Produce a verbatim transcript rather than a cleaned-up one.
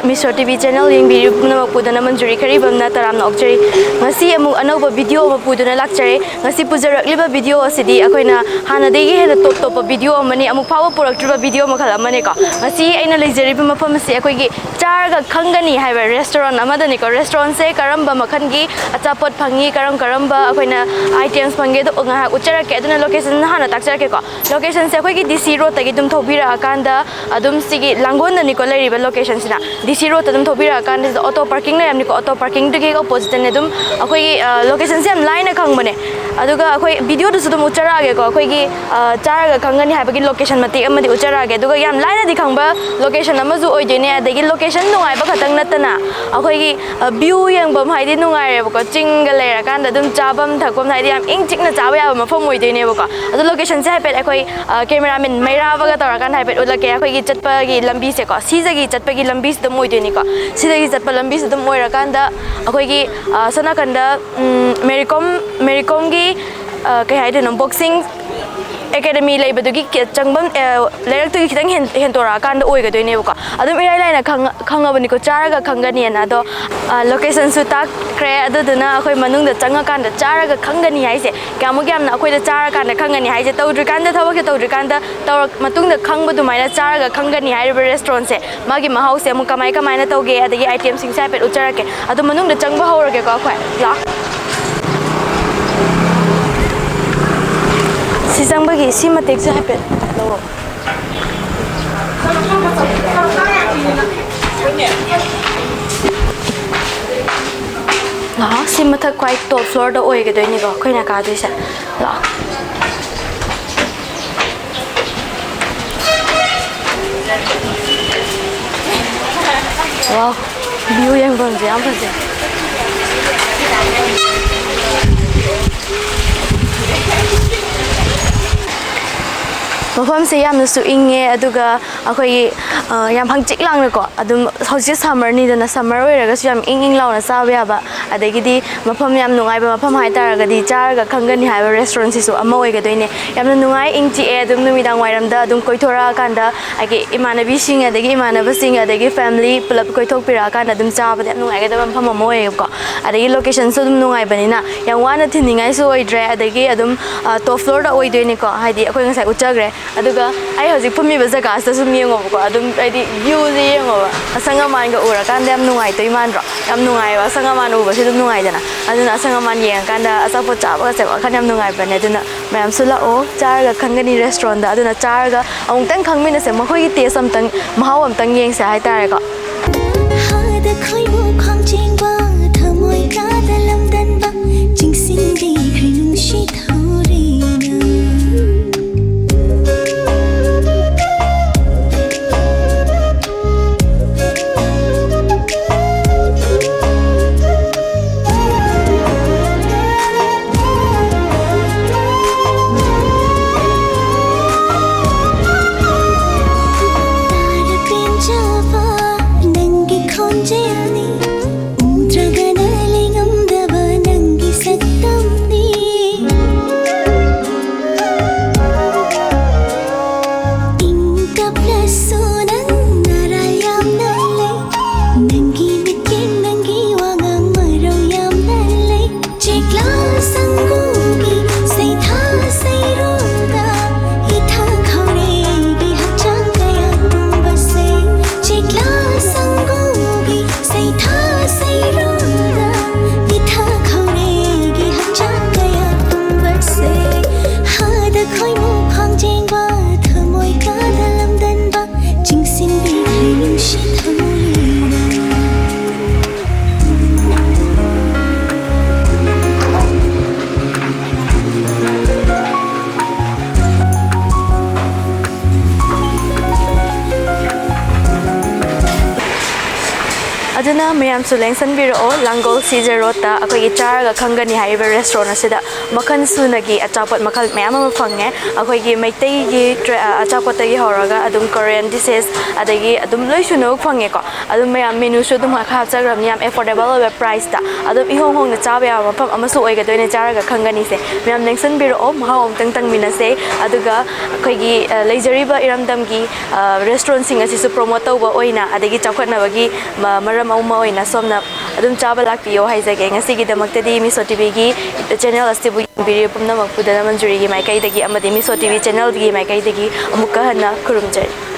ꯃꯤꯁꯣ T V channel ꯌꯦꯡꯕꯤꯔꯤꯕ ꯄꯨꯝꯅꯃꯛꯄꯨ ꯗꯣꯅꯥ ꯃꯟꯖꯨꯔꯤ ꯈꯔꯤꯕꯝꯅ ꯇꯔꯥꯝꯅ ꯑꯣꯛꯆꯔꯤ꯫ ꯉꯁꯤ ꯑꯃꯨꯛ ꯑꯅꯧꯕ ꯚꯤꯗꯤꯑꯣ ꯑꯃ ꯄꯨꯗꯨꯅ ꯂꯥꯛꯆꯔꯦ꯫ ꯉꯁꯤ ꯄꯨꯖꯔꯛꯂꯤꯕ ꯚꯤꯗꯤꯑꯣ ꯑꯁꯤꯗꯤ ꯑꯩꯈꯣꯏꯅ ꯍꯥꯟꯅꯗꯒꯤ ꯍꯦꯟꯅ ꯇꯣꯞ ꯇꯣꯞꯄ ꯚꯤꯗꯤꯑꯣ ꯑꯃꯅꯤ, ꯑꯃꯨꯛ ꯐꯥꯎꯕ ꯄꯨꯔꯛꯇ꯭ꯔꯤꯕ ꯚꯤꯗꯤꯑꯣ ꯃꯈꯜ ꯑꯃꯅꯤꯀꯣ꯫ ꯉꯁꯤ ꯑꯩꯅ ꯂꯩꯖꯔꯤꯕ ꯃꯐꯝ ꯑꯁꯤ ꯑꯩꯈꯣꯏꯒꯤ ꯆꯥꯔꯒ ꯈꯪꯒꯅꯤ ꯍꯥꯏꯕ ꯔꯦꯁꯇꯨꯔꯦꯟ ꯑꯃꯗꯅꯤꯀꯣ꯫ ꯔꯦꯁꯇꯨꯔꯦꯟꯁꯦ ꯀꯔꯝꯕ ꯃꯈꯜꯒꯤ ꯑꯆꯥꯄꯣꯠ ꯐꯪꯉꯤ, ꯀꯔꯝ ꯀꯔꯝꯕ ꯑꯩꯈꯣꯏꯅ ꯑꯥꯏꯇꯦꯝꯁ ꯐꯪꯒꯦ, ꯑꯗꯨ ꯉꯥꯏꯍꯥꯛ ꯎꯠꯆꯔꯛꯀꯦ꯫ ꯑꯗꯨꯅ ꯂꯣꯀꯦꯁꯟ ꯍꯥꯟꯅ ꯇꯥꯛꯆꯔꯛꯀꯦꯀꯣ꯫ ꯂꯣꯀꯦꯁꯟꯁꯦ ꯑꯩꯈꯣꯏꯒꯤ ꯗꯤ ꯁꯤ ꯔꯣꯗꯇꯒꯤ ꯑꯗꯨꯝ ꯊꯧꯕꯤꯔꯛꯑꯀꯥꯟꯗ ꯑꯗꯨꯝ ꯁꯤꯒꯤ ꯂꯥꯡꯒꯣꯜꯗꯅꯤꯀꯣ ꯂꯩꯔꯤꯕ ꯂꯣꯀꯦꯁꯟꯁꯤꯅ꯫ ꯗꯤ ꯁꯤ ꯔꯣꯗꯇ ꯑꯗꯨꯝ ꯊꯧꯕꯤꯔꯛꯑꯀꯥꯟꯗ ꯁꯤꯗ ꯑꯣꯇꯣ ꯄꯥꯔꯀꯤꯡ ꯂꯩꯔꯝꯅꯤꯀꯣ꯫ ꯑꯣꯇꯣ ꯄꯥꯔꯀꯤꯡꯗꯨꯒꯤ ꯍꯦꯛ ꯑꯣꯄꯣꯖꯤꯠꯇꯅꯦ ꯑꯗꯨꯝ ꯑꯩꯈꯣꯏꯒꯤ, ꯑ, ꯂꯣꯀꯦꯁꯟꯁꯦ ꯌꯥꯝ ꯂꯥꯏꯅ ꯈꯪꯕꯅꯦ꯫ ꯑꯗꯨꯒ ꯑꯩꯈꯣꯏ ꯚꯤꯗꯤꯑꯣꯗꯁꯨ ꯑꯗꯨꯝ ꯎꯠꯆꯔꯛꯑꯒꯦꯀꯣ꯫ ꯑꯩꯈꯣꯏꯒꯤ, ꯑ, ꯆꯥꯔꯒ ꯈꯪꯒꯅꯤ ꯍꯥꯏꯕꯒꯤ ꯂꯣꯀꯦꯁꯟ ꯃꯇꯦꯛ ꯑꯃꯗꯤ ꯎꯠꯆꯔꯛꯑꯒꯦ꯫ ꯑꯗꯨꯒ ꯌꯥꯝ ꯂꯥꯏꯅꯗꯤ ꯈꯪꯕ ꯂꯣꯀꯦꯁꯟ ꯑꯃꯁꯨ ꯑꯣꯏꯗꯣꯏꯅꯦ꯫ ꯑꯗꯒꯤ ꯂꯣꯀꯦꯁꯟ ꯅꯨꯡꯉꯥꯏꯕ ꯈꯛꯇꯪ ꯅꯠꯇꯅ ꯑꯩꯈꯣꯏꯒꯤ, ꯑ, ꯚ꯭ꯌꯨ ꯌꯦꯡꯐꯝ ꯍꯥꯏꯗꯤ ꯅꯨꯡꯉꯥꯏꯔꯦꯕꯀꯣ꯫ ꯆꯤꯡꯒ ꯂꯩꯔꯀꯥꯟꯗ ꯑꯗꯨꯝ ꯆꯥꯐꯝ ꯊꯛꯐꯝ ꯍꯥꯏꯗꯤ ꯌꯥꯝ ꯏꯪ ꯆꯤꯛꯅ ꯆꯥꯕ ꯌꯥꯕ ꯃꯐꯝ ꯑꯣꯏꯗꯣꯏꯅꯦꯕꯀꯣ꯫ ꯑꯗꯣ ꯂꯣꯀꯦꯁꯟꯁꯦ ꯍꯥꯏꯐꯦꯠ ꯑꯩꯈꯣꯏ, ꯑ, ꯀꯦꯃꯦꯔꯥꯃꯦꯟ ꯃꯩꯔꯥꯕꯒ ꯇꯧꯔꯀꯥꯟꯗ ꯍꯥꯏꯐꯦꯠ ꯎꯠꯂꯛꯀꯦ꯫ ꯑꯩꯈꯣꯏꯒꯤ ꯆꯠꯄꯒꯤ ꯂꯝꯕꯤꯁꯦꯀꯣ, ꯁꯤꯖꯒꯤ ꯆꯠꯄꯒꯤ ꯂꯝꯕꯤꯁꯤꯗ ꯑꯗꯨꯝ ꯑꯣꯏꯗꯣꯏꯅꯤꯀꯣ꯫ ꯁꯤꯗꯒꯤ ꯆꯠꯄ ꯂꯝꯕꯤꯁꯤꯗ ꯑꯗꯨꯝ ꯑꯣꯏꯔꯀꯥꯟꯗ ꯑꯩꯈꯣꯏꯒꯤ, ꯑ, ꯁꯣꯝ ꯅꯥꯀꯟꯗ, ꯎꯝ, ꯃꯦꯔꯤ ꯀꯣꯝ, ꯃꯦꯔꯤ ꯀꯣꯝꯒꯤ, ꯑ, ꯀꯩ ꯍꯥꯏꯗꯣꯏꯅꯣ, ꯕꯣꯛꯁꯤꯡ ꯑꯦꯀꯥꯗꯃꯤ ꯂꯩꯕꯗꯨꯒꯤ ꯀꯦ-, ꯆꯪꯐꯝ, ꯑ, ꯂꯩꯔꯛꯇꯨꯒꯤ ꯈꯤꯇꯪ ꯍꯦꯟ-, ꯍꯦꯟꯇꯣꯔꯛꯑꯀꯥꯟꯗ ꯑꯣꯏꯒꯗꯣꯏꯅꯦꯕꯀꯣ꯫ ꯑꯗꯨꯝ ꯏꯔꯥꯏ ꯂꯥꯏꯅ ꯈꯪꯉ-, ꯈꯪꯉꯕꯅꯤꯀꯣ, ꯆꯥꯔꯒ ꯈꯪꯒꯅꯤꯅ꯫ ꯑꯗꯣ, ꯑ, ꯂꯣꯀꯦꯁꯟꯁꯨ ꯇꯥꯛꯈ꯭ꯔꯦ꯫ ꯑꯗꯨꯗꯨꯅ ꯑꯩꯈꯣꯏ ꯃꯅꯨꯡꯗ ꯆꯪꯉꯀꯥꯟꯗ ꯆꯥꯔꯒ ꯈꯪꯒꯅꯤ ꯍꯥꯏꯁꯦ ꯀꯌꯥꯃꯨꯛ ꯌꯥꯝꯅ ꯑꯩꯈꯣꯏꯗ ꯆꯥꯔꯀꯥꯟꯗ ꯈꯪꯒꯅꯤ ꯍꯥꯏꯁꯦ, ꯇꯧꯗ꯭ꯔꯤꯀꯥꯟꯗ, ꯊꯕꯛꯁꯦ ꯇꯧꯗ꯭ꯔꯤꯀꯥꯟꯗ ꯇꯧꯔꯛ ꯃꯇꯨꯡꯗ ꯈꯪꯕ ꯑꯗꯨꯃꯥꯏꯅ ꯆꯥꯔꯒ ꯈꯪꯒꯅꯤ ꯍꯥꯏꯔꯤꯕ ꯔꯦꯁꯇꯨꯔꯦꯟꯁꯦ꯫ ꯃꯥꯒꯤ ꯃꯍꯥꯎꯁꯦ ꯑꯃꯨꯛ ꯀꯃꯥꯏ ꯀꯃꯥꯏꯅ ꯇꯧꯒꯦ, ꯑꯗꯒꯤ ꯑꯥꯏꯇꯦꯝꯁꯤꯡꯁꯦ ꯍꯥꯏꯐꯦꯠ ꯎꯠꯆꯔꯛꯀꯦ꯫ ꯑꯗꯣ ꯃꯅꯨꯡꯗ ꯆꯪꯕ ꯍꯧꯔꯒꯦꯀꯣ ꯑꯩꯈꯣꯏ꯫ ꯂꯥꯛ꯫ ꯁꯤ ꯆꯪꯕꯒꯤ ꯁꯤ ꯃꯇꯦꯛꯁꯦ ꯍꯥꯏꯐꯦꯠ ꯂꯧꯔꯣ꯫ ꯂꯥꯛꯑꯣ, ꯁꯤ ꯃꯊꯛ ꯈ꯭ꯋꯥꯏ ꯇꯣꯞ ꯐ꯭ꯂꯣꯔꯗ ꯑꯣꯏꯒꯗꯣꯏꯅꯤꯀꯣ ꯑꯩꯈꯣꯏꯅ ꯀꯥꯗꯣꯏꯁꯦ꯫ ꯂꯥꯛꯑꯣ꯫ ꯋꯥꯎ, ꯚ꯭ꯌꯨ ꯌꯦꯡꯐꯝꯁꯦ ꯌꯥꯝ ꯐꯖꯩ꯫ ꯃꯐꯝꯁꯦ ꯌꯥꯝꯅꯁꯨ ꯏꯪꯉꯦ, ꯑꯗꯨꯒ ꯑꯩꯈꯣꯏꯒꯤ, ꯑ, ꯌꯥꯝ ꯍꯪꯆꯤꯛ ꯂꯥꯡꯅꯀꯣ, ꯑꯗꯨꯝ ꯍꯧꯖꯤꯛ summerꯅꯤꯗꯅ, summer ꯑꯣꯏꯔꯒꯁꯨ ꯌꯥꯝ ꯏꯪ ꯏꯪ ꯂꯥꯎꯅ ꯆꯥꯕ ꯌꯥꯕ, ꯑꯗꯒꯤꯗꯤ ꯃꯐꯝ ꯌꯥꯝ ꯅꯨꯡꯉꯥꯏꯕ ꯃꯐꯝ ꯍꯥꯏꯇꯥꯔꯒꯗꯤ ꯆꯥꯔꯒ ꯈꯪꯒꯅꯤ ꯍꯥꯏꯕ restaurantꯁꯤꯁꯨ ꯑꯃ ꯑꯣꯏꯒꯗꯣꯏꯅꯦ꯫ ꯌꯥꯝꯅ ꯅꯨꯡꯉꯥꯏ, ꯏꯪ ꯆꯤꯛꯑꯦ꯫ ꯑꯗꯨꯝ ꯅꯨꯃꯤꯗꯥꯡ ꯋꯥꯏꯔꯝꯗ ꯑꯗꯨꯝ ꯀꯣꯏꯊꯣꯔꯛꯑꯀꯥꯟꯗ, ꯍꯥꯏꯗꯤ ꯏꯃꯥꯟꯅꯕꯤꯁꯤꯡ, ꯑꯗꯒꯤ ꯏꯃꯥꯟꯅꯕꯁꯤꯡ, ꯑꯗꯒꯤ family ꯄꯨꯂꯞ ꯀꯣꯏꯊꯣꯛꯄꯤꯔꯛꯑꯀꯥꯟꯗ ꯑꯗꯨꯝ ꯆꯥꯕꯗ ꯌꯥꯝ ꯅꯨꯡꯉꯥꯏꯒꯗꯕ ꯃꯐꯝ ꯑꯃ ꯑꯣꯏꯌꯦꯕꯀꯣ꯫ ꯑꯗꯒꯤ locationꯁꯨ ꯑꯗꯨꯝ ꯅꯨꯡꯉꯥꯏꯕꯅꯤꯅ ꯌꯥꯝ ꯋꯥꯅ ꯊꯤꯟꯅꯤꯡꯉꯥꯏꯁꯨ ꯑꯣꯏꯗ꯭ꯔꯦ꯫ ꯑꯗꯒꯤ ꯑꯗꯨꯝ, ꯑ, top floorꯗ ꯑꯣꯏꯗꯣꯏꯅꯤꯀꯣ, ꯍꯥꯏꯗꯤ ꯑꯩꯈꯣꯏ ꯉꯁꯥꯏ ꯎꯠꯆꯈ꯭ꯔꯦ꯫ ꯑꯗꯨꯒ ꯑꯩ ꯍꯧꯖꯤꯛ ꯐꯝꯃꯤꯕ ꯖꯒꯥꯁꯤꯗ ꯁꯨꯝ ꯌꯦꯡꯉꯣꯕꯀꯣ, ꯑꯗꯨꯝ ꯍꯥꯏꯗꯤ viewꯁꯦ ꯌꯦꯡꯉꯣꯕ, ꯑꯁꯪ ꯑꯃꯥꯟꯒ ꯎꯔꯀꯥꯟꯗ ꯌꯥꯝ ꯅꯨꯡꯉꯥꯏꯇꯣꯏ ꯃꯥꯟꯗ꯭ꯔꯣ? ꯌꯥꯝ ꯅꯨꯡꯉꯥꯏꯌꯦꯕ, ꯑꯁꯪ ꯑꯃꯥꯟ ꯎꯕꯁꯦ ꯑꯗꯨꯝ ꯅꯨꯡꯉꯥꯏꯗꯅ꯫ ꯑꯗꯨꯅ ꯑꯁꯪ ꯑꯃꯥꯟ ꯌꯦꯡꯉꯀꯥꯟꯗ ꯑꯆꯥꯄꯣꯠ ꯆꯥꯕꯒꯁꯦ ꯋꯥꯈꯜ ꯌꯥꯝ ꯅꯨꯡꯉꯥꯏꯕꯅꯦ꯫ ꯑꯗꯨꯅ ꯃꯌꯥꯝꯁꯨ ꯂꯥꯛꯑꯣ, ꯆꯥꯔꯒ ꯈꯪꯒꯅꯤ restaurantꯗ꯫ ꯑꯗꯨꯅ ꯆꯥꯔꯒ ꯑꯃꯨꯛꯇꯪ ꯈꯪꯃꯤꯟꯅꯁꯦ, ꯃꯈꯣꯏꯒꯤ taste ꯑꯃꯨꯛꯇꯪ, ꯃꯍꯥꯎ ꯑꯃꯨꯛꯇꯪ ꯌꯦꯡꯁꯦ ꯍꯥꯏꯇꯥꯔꯦꯀꯣ꯫ ꯍꯥꯗ ꯈꯣꯏꯃꯨ ꯈꯣꯡꯖꯦꯡꯕ, ꯊꯃꯣꯏ ꯀꯥꯗ ꯂꯝꯗꯟꯕ, ꯆꯤꯡꯁꯤꯟꯕꯤꯈ꯭ꯔꯦ ꯅꯨꯡꯁꯤ ꯊꯧꯔꯤꯅ꯫ ꯇꯥꯔ ꯄꯦꯟꯖꯕ ꯅꯪꯒꯤ ꯈꯣꯟꯖꯦꯜꯅꯤ, ꯎꯗ꯭ꯔꯒꯅ ꯂꯩꯉꯝꯗꯕ ꯅꯪꯒꯤ ꯁꯛꯇꯝꯅꯤ꯫ ꯏꯪ ꯇꯞꯂꯁꯨ ꯅꯪ ꯅꯔꯥꯜ ꯌꯥꯝꯅ ꯂꯩ, ꯅꯪꯒꯤ ꯃꯤꯠꯌꯦꯡ ꯅꯪꯒꯤ ꯋꯥꯉꯥꯡ ꯃꯔꯧ ꯌꯥꯝꯅ ꯂꯩ꯫ ꯆꯦꯛꯂꯥ ꯁꯪꯒꯨꯒꯤ ꯁꯩꯊꯥ ꯁꯩꯔꯣꯜꯗ ꯏꯊꯛ ꯈꯧꯔꯦꯒꯤ ꯍꯛꯆꯥꯡ ꯀꯌꯥ ꯄꯨꯝꯕꯁꯦ꯫ ꯆꯦꯛꯂꯥ ꯁꯪꯒꯨꯒꯤ ꯁꯩꯊꯥ ꯁꯩꯔꯣꯜꯗ ꯏꯊꯛ ꯈꯧꯔꯦꯒꯤ ꯍꯛꯆꯥꯡ ꯀꯌꯥ ꯄꯨꯝꯕꯁꯦ꯫ ꯍꯥꯗ ꯈꯣꯏꯃꯨ ꯈꯣꯡꯖꯦꯡꯕ, ꯊꯃꯣꯏ ꯀꯥꯗ ꯂꯝꯗꯟꯕ, ꯆꯤꯡꯁꯤꯟꯕꯤꯈ꯭ꯔꯦ ꯅꯨꯡꯁꯤ ꯊꯃꯣꯏꯅ꯫ ꯑꯗꯨꯅ ꯃꯌꯥꯝꯁꯨ ꯂꯦꯡꯁꯟꯕꯤꯔꯛꯑꯣ, ꯂꯥꯡꯒꯣꯜ ꯁꯤ ꯖꯦ ꯔꯣꯗꯇ ꯑꯩꯈꯣꯏꯒꯤ ꯆꯥꯔꯒ ꯈꯪꯒꯅꯤ ꯍꯥꯏꯔꯤꯕ ꯔꯦꯁꯇꯨꯔꯦꯟ ꯑꯁꯤꯗ ꯃꯈꯜ ꯁꯨꯅꯒꯤ ꯑꯆꯥꯄꯣꯠ ꯃꯈꯜ ꯃꯌꯥꯝ ꯑꯃ ꯐꯪꯉꯦ꯫ ꯑꯩꯈꯣꯏꯒꯤ ꯃꯩꯇꯩꯒꯤ ꯇ꯭ꯔ-, ꯑ, ꯑꯆꯥꯄꯣꯠꯇꯒꯤ ꯍꯧꯔꯒ ꯑꯗꯨꯝ ꯀꯣꯔꯤꯌꯟ ꯗꯤꯁꯦꯁ, ꯑꯗꯒꯤ ꯑꯗꯨꯝ ꯂꯣꯏ ꯁꯨꯅꯃꯛ ꯐꯪꯉꯦꯀꯣ꯫ ꯑꯗꯨꯝ ꯃꯌꯥꯝ ꯃꯦꯅꯨꯁꯨ ꯑꯗꯨꯝ ꯃꯈꯥ ꯍꯥꯞꯆꯈ꯭ꯔꯕꯅꯤ, ꯌꯥꯝ ꯑꯦꯐꯣꯔꯗꯦꯕꯜ ꯑꯣꯏꯕ ꯄ꯭ꯔꯥꯏꯁꯇ ꯑꯗꯨꯝ ꯏꯍꯣꯡ ꯍꯣꯡꯅ ꯆꯥꯕ ꯌꯥꯕ ꯃꯐꯝ ꯑꯃꯁꯨ ꯑꯣꯏꯒꯗꯣꯏꯅꯦ ꯆꯥꯔꯒ ꯈꯪꯒꯅꯤꯁꯦ꯫ ꯃꯌꯥꯝ ꯂꯦꯡꯁꯟꯕꯤꯔꯛꯑꯣ, ꯃꯍꯥꯎ ꯑꯃꯇꯪ ꯇꯪꯃꯤꯟꯅꯁꯦ꯫ ꯑꯗꯨꯒ ꯑꯩꯈꯣꯏꯒꯤ, ꯑ, ꯂꯩꯖꯔꯤꯕ ꯏꯔꯝꯗꯝꯒꯤ, ꯑ, ꯔꯦꯁꯇꯨꯔꯦꯟꯁꯤꯡ ꯑꯁꯤꯁꯨ ꯄ꯭ꯔꯣꯃꯣꯠ ꯇꯧꯕ ꯑꯣꯏꯅ, ꯑꯗꯒꯤ ꯆꯥꯎꯈꯠꯅꯕꯒꯤ ꯃ-, ꯃꯔꯝ ꯑꯃ ꯑꯣꯏꯅ ꯁꯣꯝꯅ ꯑꯗꯨꯝ ꯆꯥꯕ ꯂꯥꯛꯄꯤꯌꯣ ꯍꯥꯏꯖꯒꯦ꯫ ꯉꯁꯤꯒꯤꯗꯃꯛꯇꯗꯤ ꯃꯤꯁꯣ ꯇꯤꯚꯤꯒꯤ ꯆꯦꯅꯦꯜ ꯑꯁꯤꯕꯨ ꯌꯦꯡꯕꯤꯔꯤꯕ ꯄꯨꯝꯅꯃꯛꯄꯨꯗ ꯅꯃꯟꯖꯨꯔꯤꯒꯤ ꯃꯥꯏꯀꯩꯗꯒꯤ ꯑꯃꯗꯤ ꯃꯤꯁꯣ ꯇꯤꯚꯤ ꯆꯦꯅꯦꯜꯒꯤ ꯃꯥꯏꯀꯩꯗꯒꯤ ꯑꯃꯨꯛꯀ ꯍꯟꯅ ꯈꯨꯔꯨꯝꯖꯔꯤ꯫